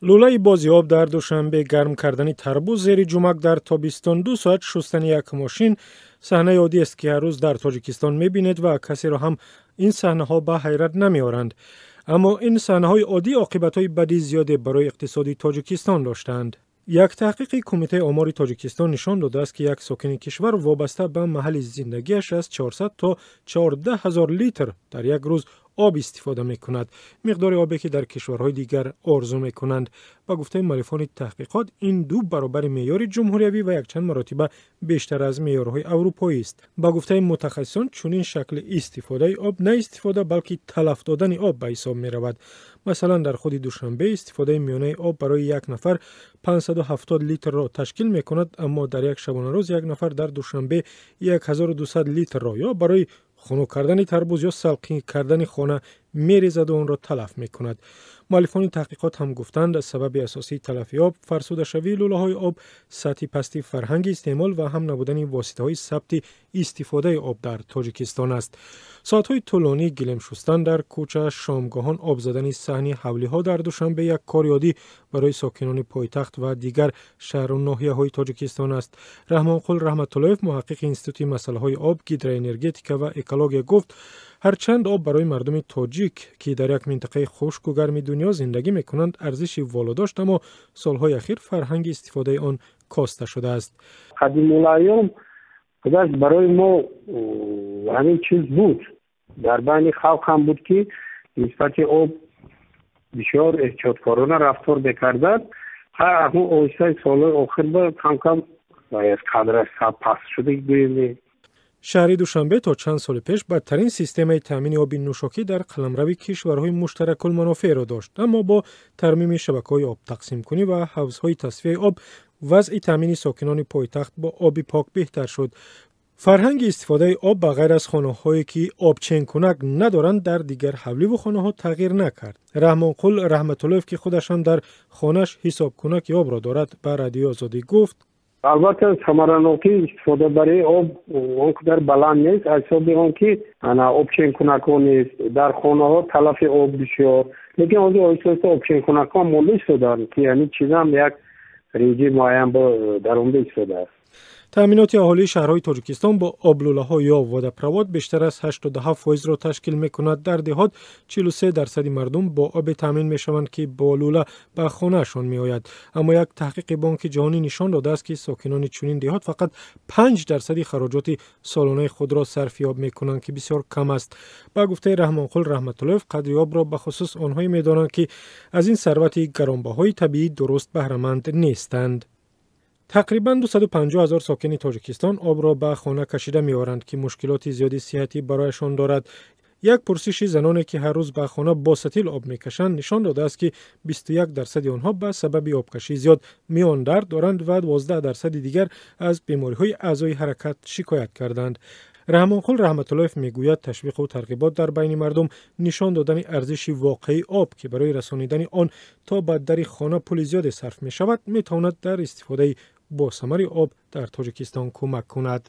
Лӯлаи бози об дар Душанбе, гарм кардани тарбуз зери ҷумак дар тобистон, 2 соат шустани як мошин саҳнаи оддиест, ки ҳар рӯз дар Тоҷикистон мебинед ва касеро ҳам ин саҳнаҳо ба ҳайрат намеоранд. Аммо ин саҳнаҳои оддӣ оқибатҳои бади зиёде барои иқтисоди Тоҷикистон доштаанд. Як таҳқиқи Кумитаи омори Тоҷикистон нишон додааст, ки як сокини кишвар вобаста ба маҳалли зиндагиаш аз 400 то 14 ҳазор литр дар як рӯз об истифода мекунад, миқдори обе, ки дар кишварҳои дигар орзу мекунанд. Ба гуфтаи муаллифони таҳқиқот, ин ду баробари меъёри ҷумҳуриявӣ ва якчанд маротиба бештар аз меъёрҳои аврупоӣ аст. Ба гуфтаи мутахассисон, чунин шакли истифодаи об на истифода, балки талаф додани об ба ҳисоб меравад. Масалан, дар худи Душанбе истифодаи миёнаи об барои як нафар 570 литрро ташкил мекунад, аммо дар як шабонарӯз як нафар дар Душанбе 1200 литрро ё барои хунук кардани тарбуз, ё салқин кардани хона мерезаду онро талаф мекунад. Муаллифони таҳқиқот ҳам гуфтанд, сабаби асосии талафи об фарсудашавии лӯлаҳои об, сатҳи пасти фарҳанги истеъмол ва ҳам набудани воситаҳои сабти истифодаи об дар Тоҷикистон аст. Соатҳои тӯлонӣ гилем шустан дар кӯча, шомгоҳон об задани саҳни ҳавлиҳо дар Душанбе як кори оддӣ барои сокинони пойтахт ва дигар шаҳру ноҳияҳои Тоҷикистон аст. Раҳмонқул Раҳматуллоев, муҳаққиқи Институти масъалаҳои об, гидроэнергетика ва экология, гуфт, ҳарчанд об барои мардуми тоҷик, ки дар як минтақаи хушку гарми дунё зиндагӣ мекунанд, арзиши воло дошт, аммо солҳои ахир фарҳанги истифодаи он коста шудааст. Қадимулайём худаш барои мо ҳамин чиз буд, дар байни халқ ҳам буд, ки нисбати об бисёр эҳтиёткорона рафтор мекарданд. Акнун оҳистаи солҳои охир ба кам кам қадраш паст шуда гӯем. Шаҳри Душанбе то чанд соли пеш бадтарин системаи таъмини оби нӯшокӣ дар қаламрави кишварҳои муштаракулманофеъро дошт, аммо бо тармими шабакаҳои обтақсимкунӣ ва ҳавзҳои тасфияи об вазъи таъмини сокинони пойтахт бо оби пок беҳтар шуд. Фарҳанги истифодаи об ба ғайр аз хонаҳое, ки обченкунак надоранд, дар дигар ҳавливу хонаҳо тағйир накард. Раҳмонқул Раҳматуллоев, ки худаш ҳам дар хонааш ҳисобкунаки обро дорад, ба Радиои Озодӣ гуфт: Албатта, самаранокии истифодабарии об он қадар баланд нест, аз ҳисоби он ки ана обченкунакҳо нест дар хонаҳо, талафи об бисёр. Лекин ҳозир оҳиста оҳиста обченкунакҳо монда истоданд, ки ҳамин чизам як реҷаи муайян даромада истодааст. Таъминоти аҳолии шаҳрҳои Тоҷикистон бо облӯлаҳо ё водопровод бештар аз 87 фоизро ташкил мекунад. Дар деҳот 43 дарсади мардум бо обе таъмин мешаванд, ки бо лӯла ба хонаашон меояд. Аммо як таҳқиқи Бонки Ҷаҳонӣ нишон додааст, ки сокинони чунин деҳот фақат 5 дарсади хароҷоти солонаи худро сарфи об мекунанд, ки бисёр кам аст. Ба гуфтаи Раҳмонқул Раҳматуллоев, қадри обро бахусус онҳое медонанд, ки аз ин сарвати гаронбаҳои табиӣ дуруст баҳраманд нестанд. Тақрибан 250 ҳазор сокини Тоҷикистон обро ба хона кашида меоранд, ки мушкилоти зиёди сиҳатӣ барояшон дорад. Як пурсиши заноне, ки ҳар рӯз ба хона бо сатил об мекашанд, нишон додааст, ки 21 дарсади онҳо ба сабаби обкашии зиёд миёндард доранд ва 12 дарсади дигар аз бемориҳои аъзои ҳаракат шикоят карданд. Раҳмонқул Раҳматуллоев мегӯяд, ташвиқу тарғибот дар байни мардум, нишон додани арзиши воқеии об, ки барои расонидани он то ба дари хона пули зиёде сарф мешавад, метавонад дар истифодаи босамари об дар Тоҷикистон кӯмак кунад.